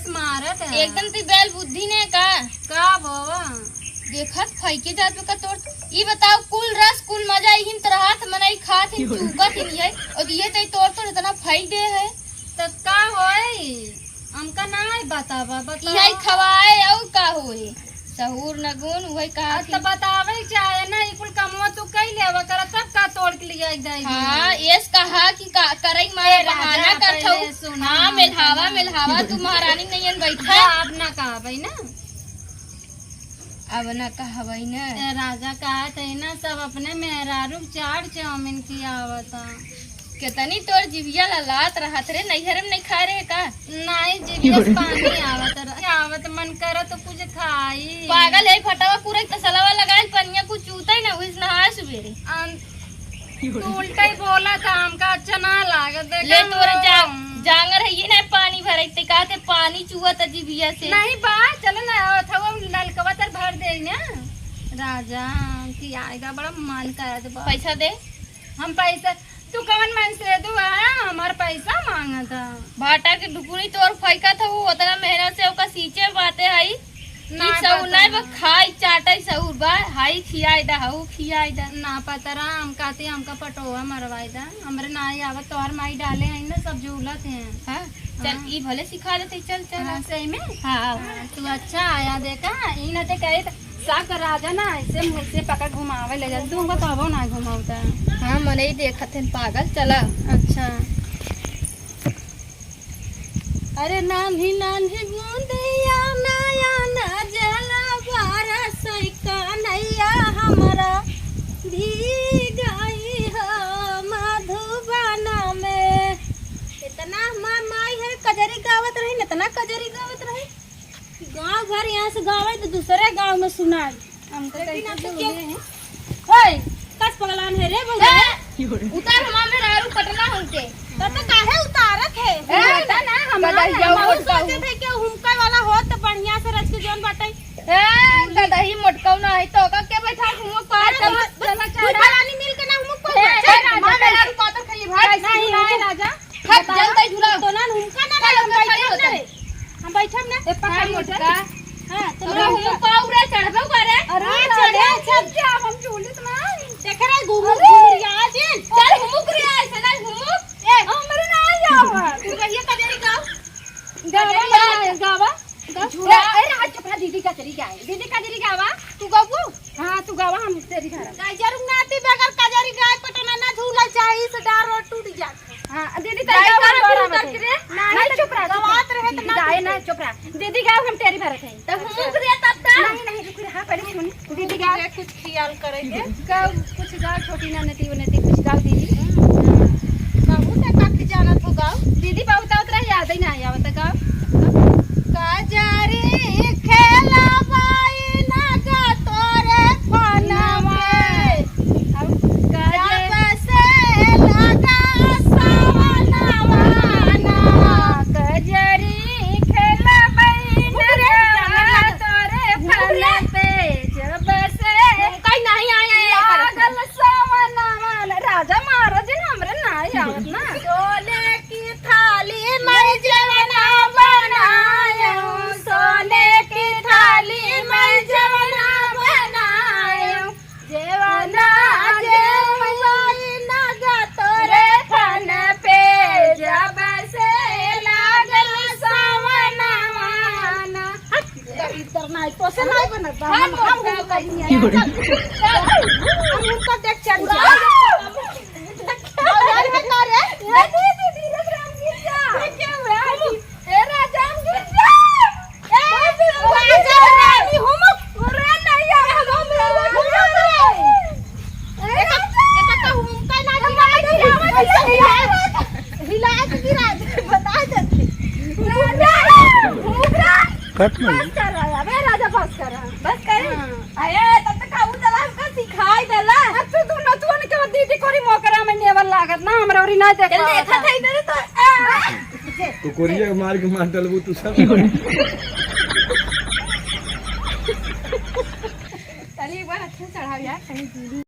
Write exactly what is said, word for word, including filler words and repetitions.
मारत है। एकदम ती बैल बुद्धि ने का? का बाबा? देखत फैके जात बा का तोर। ई बताओ, कुल रस, कुल मजा इहिन त रहत, मनई खात हिन, चूकत हिन, ये, और ये तई तोर, तोर इतना फैक दे है। त का होई? हमका नाहीं बतावा, बतावा। यही खवाए, और का होई? सहूर न गुन, वही कहा अब त बतावे चाहे ना, ई कुल कमवा तू कई लेवा करा, तब का तोड़ के लिया एक दाई हाँ, भी। एस कहा कि का, करई मारे ए राजा, बहाना करत पहले हऊ। सुना, हाँ, हम मेलहावा, बतावा। मेलहावा, तू महारानी नहीं बैठा। जा, अब ना कहबई ना। अब ना कहबई ना। ए राजा, कहत है ना, सब अपने मेहरारू के चाट चाउमीन खियावता। केतनी तोर जिभिया ललात रहत रे, नैहरे में नहीं खाए रहे का? नाहीं, जिभिया से पानी आवत रह-, आवत मन करत तो कुछ खाई। पागल है, फटावा पूरा तसलवा लगाइल, पनिया कुछ चूते ना, उहिस नहाए सुबेरे। अन-, तू उल्टा ही बोला था, हमका अच्छा ना लागत। देखा ले तोरे जा-, हम। जांगर है ये ना पानी भरे, ते कहते पानी चुआ था जिभिया से। नहीं बा, चल ना, थवा नलकवा तर भर दे ना। राजा, कि आएगा, बड़ा मन करत बा। पैसा दे। हम पैसा तू कवन मन से दू है, हमार पैसा मांगत है। भाटा के ढुकुनी तोर फैकत है, वो उतना मेहनत से ओका सींचे बाटे हई। ना ई सहूर पता। नहीं बा, खाई चाटई सहूर बा, हाई खियाई दा, हाउ खियाई दा। ना पता रहा, हम कहती हमका पटोवा मरवाई दा, हमरे ना ही आवत, तोहर माई डाले हैं ना, सब झूलत हैं। हाँ, चल हाँ। ई भले सिखा देते, चल चल। हाँ, सही में? हाँ, आओ। हाँ, तू अच्छा आया देखा, ई ना ते कहे त साग राजा ना ऐसे मुँह से पकड़ घुमावे ले जात, तू हमका कहबो ना घुमावता। हाँ, मनई देखत हन पागल, चला। अच्छा। अरे नान्ही नान्ही बूंदिया नया ना जला बारस कन्हैया हमरा भीगई हो मधुबन में। इतना हमार माई है कजरी गावत रही, इतना कजरी गावत रही। गाँव भर यहाँ से गावे तो दूसरे गाँव में सुनाई। हम तो लेकिन कहीं अब तो तो बोले हैं। ओए, कस पगलान है रे बउआ? ए, उतार हमार मेहरारू पटना हमके। तो, तो काहे उतारत है? ए, हटा ना, हम गदहिया ना, हम मोटकाऊ। सोचे थे कि हुमका वाला हो तो बढ़िया से रच के जौन बाटे। ए, गदही मोटकाऊ ना है तो ओका के बैठा हुमक पार अरे, कर? बस, बस, चला, चला। फलानी मिल के ना हुमक पार ए, कर। ए, चल, हमार मेहरारू पातर खाइए भाई। कैसे नहीं, नहीं, राजा। हट, बतावा। जल्दी झूला। तो ना, उनका ना, चल, हम उनका बैठब खाली ना होता रे। है। हम बैठब ना। ए, पकड़ खाली मोटका। होता। हाँ, तो तोरा ना हुमुक पाऊ रे, चढ़बे करे। अरे, हाँ, चढ़े, चढ़े। चढ़ जा, हम झूलत ना। देख रे, घूमू, अरे। घूमू, आज। चल, हुमुक रे, ऐसे ना हुमुक। ए, हमरे ना आवा। तू कहिए कजरी गाओ। गावा, कजरी गावा, गाओ। गावा। झूला। ए, ए, आज चुप रहा, दीदी कजरी गाए। दीदी कजरी गावा, तू गाबू? हाँ, तू गावा, हम तेरी घर। कजरी नाती बगैर कजरी गाय पटना ना झूला चाही, से डार और टूट जात है। हाँ, दीदी, गाय तैयार का हो रहा झूल बता। करके रे? नहीं, नहीं, चुप रहा, चुप रहा। गवात रहे तो दीदी ना गाए टूटे। ना, चुप रहा। दीदी गाओ, हम तेरी भरत है। तो हुमुक रे तब तक। नहीं, नहीं, रुक रहा, पहले सुन। दीदी गाओ। ये कुछ ख्याल करेंगे। गाओ, कुछ गाओ, छोटी ना नती, वो नती, कुछ गाओ दीदी। कहू तो कख जानत हो गाओ। दीदी, बहुत उतरा याद ही ना आया, बता गाओ। कजरी खेलबाई नगा तोरे फोनवा। अब कजरी जब से लगा सवनवा ना। कजरी खेलबाई नगा तोरे फोन पे। जब से कहीं नहीं आया है लागल सवनवा ना। राजा महाराज जी हमरे ना आवत ना। सोने की थाली में जवना बनायो, सोने की थाली में जवना बनायो, जवना जवई नगा तोरे फोन पे, जब से लागल सवनवा ना। हट, इधर नहीं, तो से नहीं बनत बा। हम, हम, हम कहीं नहीं। चल, चल, हम उनका देख चल जाए। अरे, का रे? ए, दीदी, दीदी, राम गिर जा। ये क्या हुआ? ए, राजा, हम गिर जा। ए, राजा, रानी, हम, अरे, नहीं, हम, हम, ए, राजा। एका, एका तो हम का ना हिला, हिला, हिला, हिला के गिरा दे, बता देते। राजा, हम, कट नहीं। बस कर रहा है, अबे, राजा, बस कर रहा है। बस करे? हाँ। अरे, तब तक काबू चला, हमका सिखाई देला। अब तू दोनों, तू उनके दीदी कोरी मोकरा में नेवल लागत ना, हमरा ओरी ना देख चल, पावत देखा है। था इधर तो, आ! तू कोरिया के मार के मार डलबू तू सब। चलिए, एक बार अच्छे से चढ़ाओ यार, कहीं दीदी।